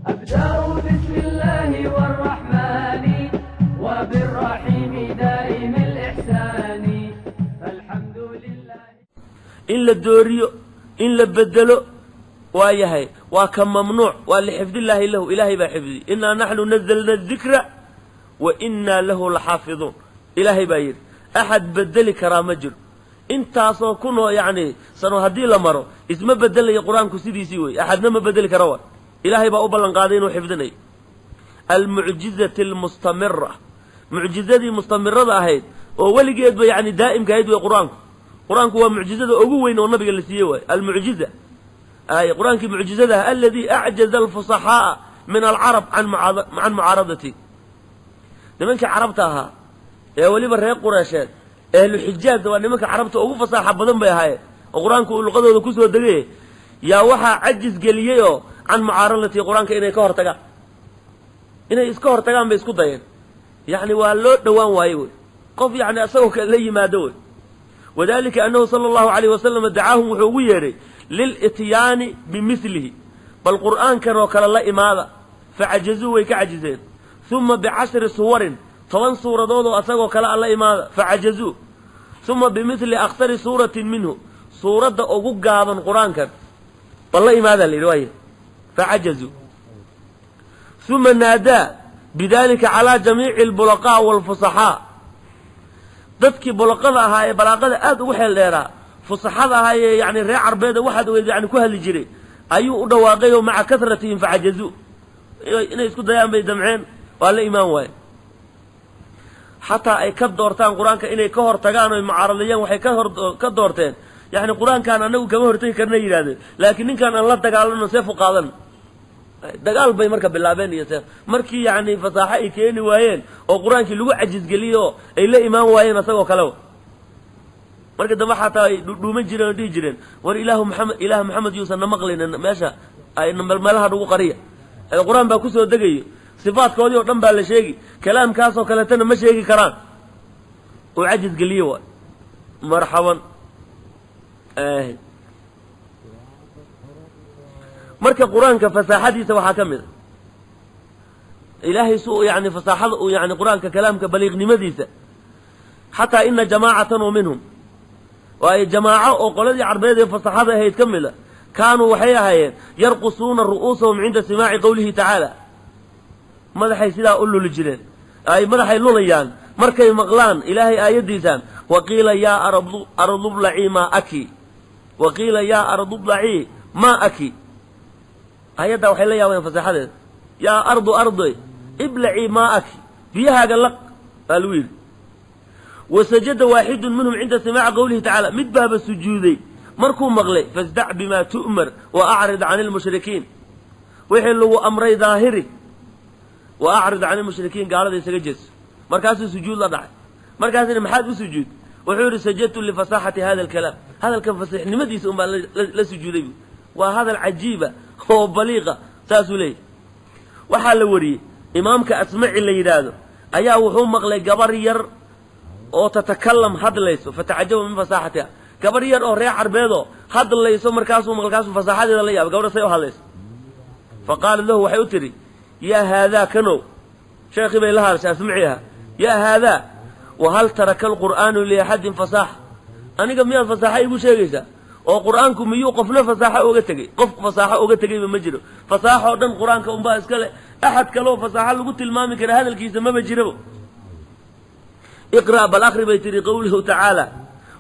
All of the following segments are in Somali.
أبدأ بسم الله والرحمن وبالرحيم دائم الإحسان فالحمد لله. In la dooriyo, in la bedelo waa yahay, waa ka mamnuuc, waa lixifdillaahi lahu. Ilaahay baa xifdiyey: "Innaa naxnu nazalna dikra wa innaa lahu laxaafiduun." Ilaahay baa yidhi, axad bedeli karaa ma jiro. Intaasoo kunoo yacni sano haddii la maro, isma bedelayo Qur-aanku, sidiisii wey, axadna ma bedeli kara. Wa Ilaahay baa u ballan qaaday inuu xifdinayo. Almucjizati almustamira, mucjizadii mustamirada ahayd oo weligeedba yani daa'imka ahayd wey Qur-aanku. Qur-aanku waa mucjizada ugu weyn oo nabiga la siiyey waay. Almucjiza ay Qur-aankii mucjizada ah aladii acjaza alfusaxaa'a min alcarab can mucaaradati. Nimankii carabta ahaa ee weliba reer Qureysheed, ehlu Xijaaz, waa nimanka carabta ugu fasaaxa badan bay ahaayeen oo Qur-aanku uu luqadooda kusoo degay, yaa waxaa cajis geliyey oo can mucaaradati, Qur-aanka inay ka hortagaan, inay iska hortagaan bay isku dayeen. Yacni waa loo dhowaan waaye wey, qof yacni asagoo kale la yimaado wey. Wadalika annahu sala allahu alayh wasalam dacaahum, wuxuu ugu yeedhay, lilityaani bimilihi, bal Qur'aankan oo kale la imaada. Facajazuu, way ka cajizeen. Uma bicashri suwarin, 10 suuradood oo asagoo kale a la imaada. Facajazuu. Uma bimili aksari suuratin minhu, suuradda ugu gaaban Qur-aankan bal la imaada la yidhi waay. Facajazuu. Uma naadaa bidalika calaa jamiici albulaqaa waalfusaxaa, dadkii bulaqada ahaa ee balaaqada aada ugu xeel dheeraa, fusaxada ahaa ee yani reer Carbeeda, waxaad ogeed yani ku hadli jiray ayuu u dhawaaqay oo maca kasratihim. Facajazuu, inay isku dayaan bay damceen, waa la imaan waaye. Xataa ay ka doortaan Qur-aanka inay ka hor tagaan oy mucaaradayaan, waxay ka hor ka doorteen, yani Qur-aankaan anagu kama hortegi karna yidhahdeen, laakiin ninkaan aan la dagaalano, seefu qaadan. Dagaal bay marka bilaabeen iyo seef, markii yacni fasaaxo ay keeni waayeen oo Qur-aankii lagu cajisgeliyo oo ay la imaan waayeen asagoo kaleba. Marka dambe xataa ay dhudhuuman jireen oo dhihi jireen: "War Ilaahu Maxamed, Ilaah Maxamed yuusan na maqlaynin, meesha ay meelaha nagu qariya." Qur-aan baa kusoo degayo, sifaadkoodii oo dhan baa la sheegi, kalaamkaasoo kaleetana ma sheegi karaan oo cajis geliye waay. Marxaban. Marka Qur-aanka fasaaxadiisa waxaa ka mid a Ilaahay su yani fasaaxada uu yani Qur-aanka kalaamka baliiqnimadiisa, xataa ina jamaacatan oo minhum, waayo jamaaco oo qoladii Carbeed ee fasaxada ahayd ka mid a, kaanuu waxay ahaayeen yarqusuuna ru'uusahum cinda simaaci qowlihi tacaala. Madaxay sidaa u luli jireen, ay madaxay lulayaan markay maqlaan Ilaahay aayaddiisaan: "Waqiila yaa ardu blacii maaki, waqiila yaa ardu blacii maaki." Aayaddaa waxay la yaabayaan fasaxadeeda. "Yaa ardu, ardoy, iblacii maaki," biyahaaga laq baa lagu yidhi. Wasajada waaxidun minhum cinda simaaci qowlihi tacaala, mid baaba sujuuday markuu maqlay: "Fasdac bimaa tu'mar wa acrid cani lmushrikiin." Wixii lagu amray daahiri, wa acrid cani lmushrikiin, gaalada isaga jeeso. Markaasuu sujuud la dhacay. Markaasina maxaad u sujuud? Wuxuu yidhi: "Sajadtu lifasaxati hada alkalaam." Hadalkan fasiixnimadiisa un baan la sujuuday bu, waa hadal cajiiba oo baliiqa, saasuu leeyahy. Waxaa la wariyey imaamka Asmaci la yidhaahdo ayaa wuxuu maqlay gabar yar oo tatakalam, hadlayso. Fatacajaba min fasaaxatiha, gabar yar oo reer Carbeedoo hadlayso. Markaasuu markaasuu fasaaxadeeda la yaabay, gabadha say u hadlayso. Fa qaalat lahu, waxay u tidhi: "Yaa haadaa, kanow." Sheekhii bay la hadashay Asmaci ahaa. "Yaa haadaa, wahal taraka alqur'aanu liaxadin fasaaxa?" Aniga miyaad fasaaxo igu sheegaysaa? Oo Qur-aanku miyuu qofna fasaaxo oga tegey? Qof fasaaxo oga tegeyba ma jiro. Fasaaxoo dhan Qur-aanka unbaa iska le, axad kaleoo fasaaxo lagu tilmaami kara hadalkiisa maba jirabo. "Iqra', bal akri," bay tihi, "qowluhu tacaala: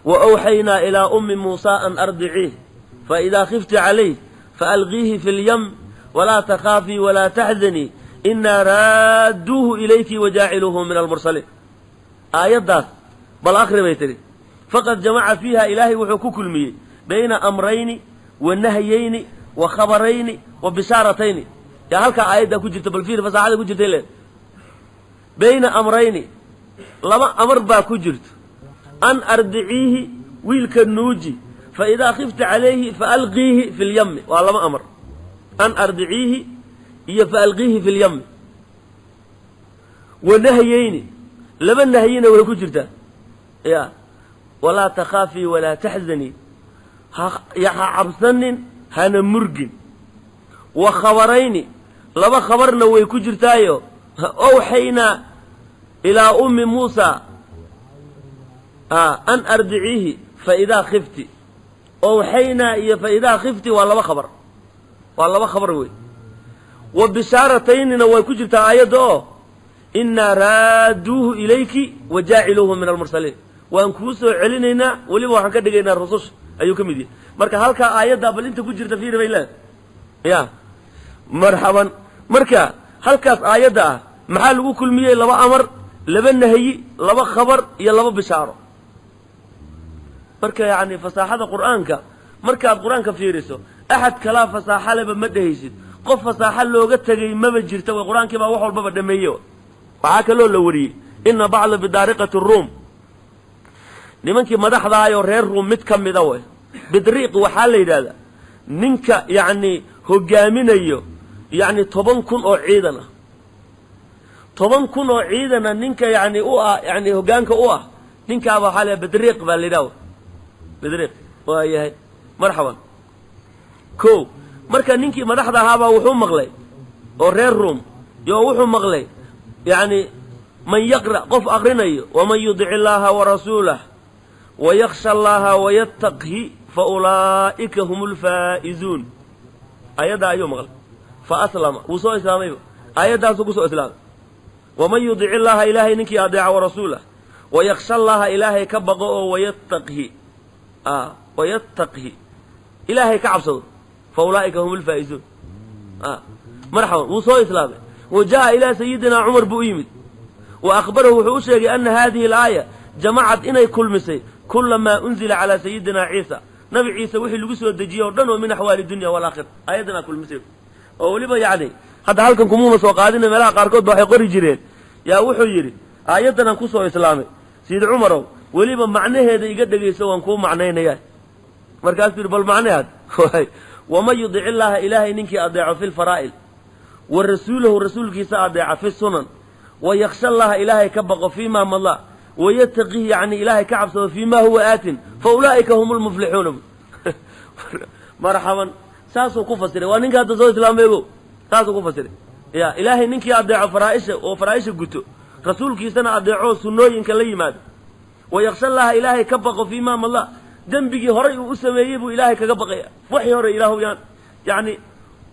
wa awxaynaa ilaa ummi Muusaa an ardiciih, faidaa khifti calayh faalqiihi fi lyam, walaa takhaafii walaa taxzanii, inaa raadduuhu ilayki wajaaciluuhu min almursaliin." Aayaddaas bal akri, bay tihi. Faqad jamaca fiiha, Ilaahay wuxuu ku kulmiyey, bayna amrayni wa nahyayni wa khabarayni wa bishaaratayni. Yaa halkaa aayaddaa ku jirta, bal fiir fasaaxada ku jirtay leen. Bayna amrayni, laba amar baa ku jirto: an ardiciihi, wiilka nuuji, fa idaa khifta calayhi faalqiihi fi lyami. Waa laba amar: an ardiciihi iyo faalqiihi fi lyami. Wa nahyeyni, laba nahyina way ku jirtaa: ya walaa takhaafii walaa taxzanii, ha cabsanin hana murgin. Wa khabarayni, Laba khabarna way ku jirtaayo, awxaynaa ilaa ummi muusa an ardiciihi fa idaa khifti. Owxaynaa iyo fa idaa khifti waa laba khabar, waa laba khabar wey. Wa bishaarataynina way ku jirtaa aayadda oo innaa raadduuhu ilayki wa jaaciluuhu min almursaliin, waan kuu soo celinaynaa, weliba waxaan ka dhigaynaa rususha ayuu ka mid yahay. Marka halkaa aayaddaa bal inta ku jirta fiiri bay leedahay. Ya marxaban. Marka halkaas aayadda ah maxaa lagu kulmiyey? Laba amar, laba nahyi, laba khabar iyo laba bishaaro. Marka yacni fasaaxada qur'aanka markaad qur-aanka fiiriso, axad kalaa fasaaxa leba ma dhehaysid, qof fasaaxo looga tegay maba jirta way, qur-aankii baa wax walbaba dhameeye. Waxaa kaloo la wariyey ina bacda bidaariqati ruum, nimankii madaxdaayoo reer ruum mid ka mida way, bidriiq waxaa la yidhahdaa ninka yacni hogaaminayo yacni 10,000 oo ciidan ah, 10,000 oo ciidana ninka yacni u ah, yani hoggaanka u ah, ninkaaba waxaa la bidriiq baa la yidhaha, bidriiq waa yahay. Marxaban. Ko marka ninkii madaxda ahaabaa wuxuu maqlay oo reer ruum yo wuxuu maqlay yacni man yaqra' qof aqrinayo, waman yudic illaaha warasuulah wayaksha allaha wayattaqhi fa ulaa'ika hum lfaa'izuun, aayaddaa ayuu maqlay. Fa aslama, wuu soo islaamayba, aayaddaasuu kusoo islaamay. Waman yudic illaaha, ilaahay ninkii adeeca, warasuulah wayaksha allaha, ilaahay ka baqo oo wayattaqhi, wayattaqhi, ilaahay ka cabsado, fa ulaa'ika hum lfaa'izuun. Marxaban, wuu soo islaamay. Wa jaa'a ilaa sayidinaa Cumar buu u yimid, wa akhbarahu, wuxuu u sheegay ana haadihi alaaya jamacad, inay kulmisay, kula maa unzila calaa sayidina Ciisa, Nabi Ciise wixii lagu soo dejiyey o dhan oo min axwaali dunya walaakhira, aayaddanaa kulmisay. Oo weliba yacni hadda halkan kumuuna soo qaadina, meelaha qaarkood ba waxay qori jireen. Yaa wuxuu yidhi, aayaddanaan kusoo islaamay, Sayid Cumarow, weliba macnaheeda iga dhegayso, waan kuu macnaynaya. Markaasuu yidhi, bal macnaheed. Waman yudic illaaha, ilaahay ninkii adeeco, fi lfaraa'il, wa rasuulahu, rasuulkiisa adeeca, fi sunan, wa yaksha allaha, ilaahay ka baqo, fii ma madlaa, wayataqih, yacni ilaahay ka cabsado, fii ma huwa aatin, fa ulaa'ika hum lmuflixuuna. Marxaban, saasuu ku fasiray. Waa ninka hadda soo islaameego, saasuu ku fasiray. Ya ilaahay ninkii adeeco faraaisha oo faraaisha guto, rasuulkiisana adeeco, sunnooyinka la yimaado, wayaksha allaha, ilaahay ka baqo, fii ma madlaa, dembigii horay uu u sameeyey buu ilaahay kaga baqaya, waxii hore ilaahu yaan yacni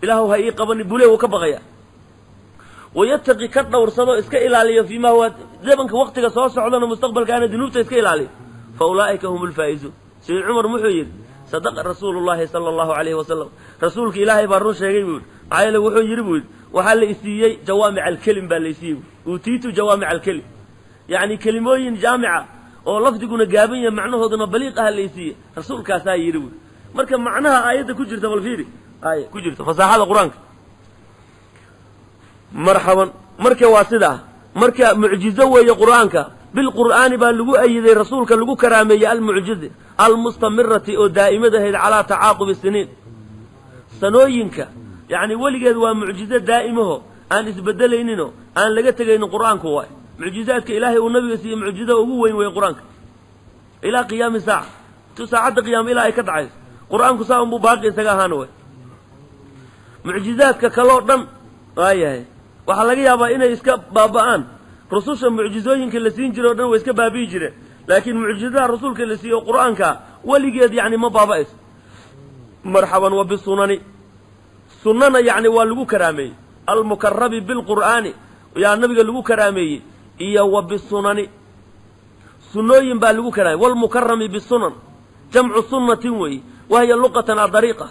ilaahu ha ii qabani bule wuu ka baqaya, wayataqi, ka dhowrsado, iska ilaaliyo, fii ma huwa, zamanka waqtiga soo socdana, mustaqbalkaana dunuubta iska ilaaliyo, fa ulaa'ika hum lfaa'izuun. Sayid Cumar wuxuu yidhi, sadaqa rasuulu llahi sala allahu calayhi wasalam, rasuulka ilaahay baa run sheegay buu yidhi. Maxaa yeele wuxuu yidhi buu yidhi, waxaa la isiiyey jawaamic alkelim baa la isiiyey, uutiitu jawaamic alkelim, yacni kelimooyin jaamica oo lafdiguna gaaban yahay, macnahooduna baliiq aha la isiiyey, rasuulkaasaa yidhi buui. Marka macnaha aayadda ku jirta bal fiiri, aaya ku jirta fasaaxada qur-aanka. Marxaban. Marka waa sidaa. Marka mucjizo weeye qur-aanka, bilqur'aani baa lagu ayiday rasuulka, lagu karaameeyey, almucjizi almustamirati, oo daa'imadahayd, calaa tacaaqubi siniin, sanooyinka, yacni weligeed waa mucjizo daa'imaho aan isbedelayninoo aan laga tegaynin. Qur-aanku waay mucjizaadka ilaahay uu nabiga siiyey, mucjizo ugu weyn wey qur-aanka. Ilaa qiyaami saaca, tu saacadda qiyaama ilaa ay ka dhacayso, qur-aanku saa unbuu baaqi isaga ahaana way. Mucjizaadka kaloo dhan waayahay waxaa laga yaabaa inay iska baaba'aan, rususha mucjizooyinka la siin jira o dhan way iska baabi'i jireen, laakiin mucjizadaha rasuulka la siiye o qur-aanka weligeed yacni ma baaba'ayso. Marxaban. Wa bisunani, sunnana yacni waa lagu karaameeyey, almukarabi bilqur'aani yaa nabiga lagu karaameeyey, iyo wa bisunani, sunnooyin baa lagu karaamey. Walmukarami bisunan jamcu sunnatin weeye, wahiya luqatan adariiqa,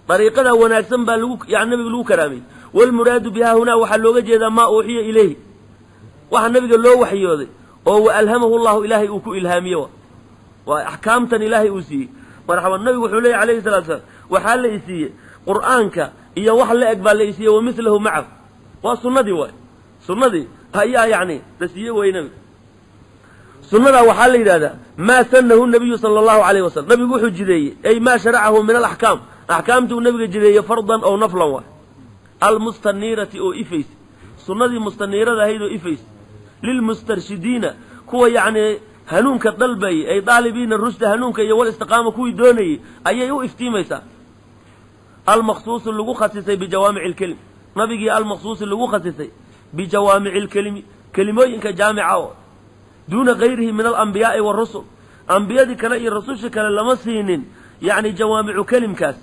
dariiqada wanaagsan baa lagu yani nabiga lagu karaameeyey. Waalmuraadu bihaa hunaa, waxaa looga jeedaa, maa uuxiya ilayhi, waxa nabiga loo waxyooday oo wa alhamahu llahu, ilaahay uu ku ilhaamiye, waa axkaamtan ilaahay uu siiyey. Marxaban. Nabigu wuxuu leeyay alayhi salatu salaam, waxaa la isiiyey qur'aanka iyo wax la eg baa la isiiyey, wa milahu macahu, waa sunnadii, waay sunnadii ayaa yacni la siiyey way nabiga. Sunnadaa waxaa la yidhahdaa maa sanahu nabiyu sala allahu alayh wasalam, nabigu wuxuu jideeyey, ay maa sharacahu min alaxkaam, axkaamtuu nabiga jideeyey, fardan ow naflan, waay almustaniirati, oo ifaysa, sunnadii mustaniirada ahayd oo ifaysa, lilmustarshidiina, kuwa yacni hanuunka dalbayay, ay daalibiina rushda, hanuunka iyo walistiqaama kuwii doonayey ayay u iftiimaysaa, almaqsuusu, lagu khasisay, bijawaamici alkelim. Nabigii almaqsuusi lagu khasisay bijawaamici lkelimi, kelimooyinka jaamica oo duuna gayrihi min alambiyaai warusul. Ambiyadii kale iyo rasushii kale lama siinin yacni jawaamicu kelimkaas,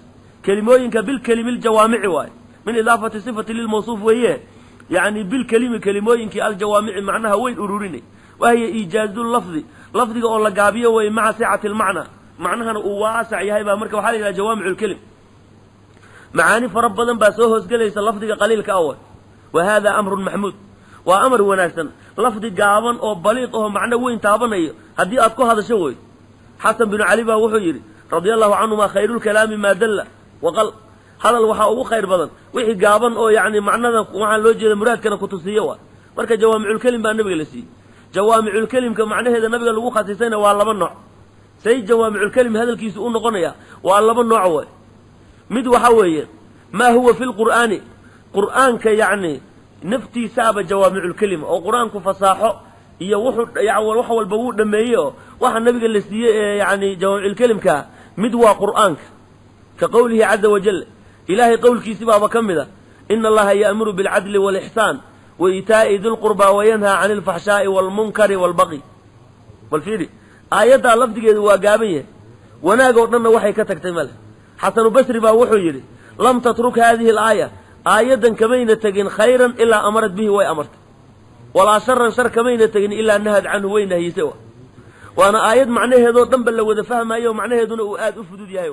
kelimooyinka bilkelimi ljawaamici waaye, min idaafati sifati lilmawsuuf weeye, yacni bilkelimi kelimooyinkii aljawaamici macnaha weyn ururinay. Wahiya iijaazu lafdi, lafdiga oo la gaabiyo weye, maca sicati lmacnaa, macnahana uu waasac yahay baa marka waxaa la yidhaha jawaamicu lkelim. Macaani fara badan baa soo hoosgelaysa lafdiga qaliilka awa. Wa hada amrun maxmuud, waa amar wanaagsan, lafdi gaaban oo baliiq aho macno weyn taabanayo haddii aad ku hadasho wey. Xasan binu Cali baa wuxuu yidhi radia allahu canhuma: "Khayrulkalaami maa dalla waqal." Hadal waxaa ugu khayr badan wixii gaaban oo yacni macnada waxaan loo jeeda muraadkana kutusiiyo waa. Marka jawaamiculkelim baa nabiga la siiyey. Jawaamiculkelimka macnaheeda nabiga lagu khasisayna waa laba nooc. Say jawaamiculkelim hadalkiisu u noqonaya waa laba nooc way. Mid waxa weeye maa huwa fi lqur'aani, qur'aanka yacni naftiisaaba jawaamiculkelima oo qur-aanku fasaaxo iyo wuxuu wax walba wuu dhameeyey oo waxa nabiga la siiyey ee yani jawaamiculkelimkaa mid waa qur'aanka, ka qowlihi caza wajal, ilaahay qowlkiisi baaba ka mid a: "Ina Allaha ya'muru bilcadli waalixsaan wa iitaa'i dilqurbaa wayanhaa cani alfaxshaa'i waalmunkari waalbaqi." Bal fiiri, aayaddaa lafdigeedu waa gaaban yahay, wanaag oo dhanna waxay ka tagtay male. Xasanu Basri baa wuxuu yidhi: "Lam tatruk haadihi alaaya," aayaddan kamayna tegin, "khayran ilaa amarat bihi," way amartay, "walaa sharan," shar kamayna tegin, "ilaa nahad canhu," way nahiyisay. Waana aayad macnaheedoo dhanba la wada fahmayo, macnaheeduna uu aada u fudud yahay.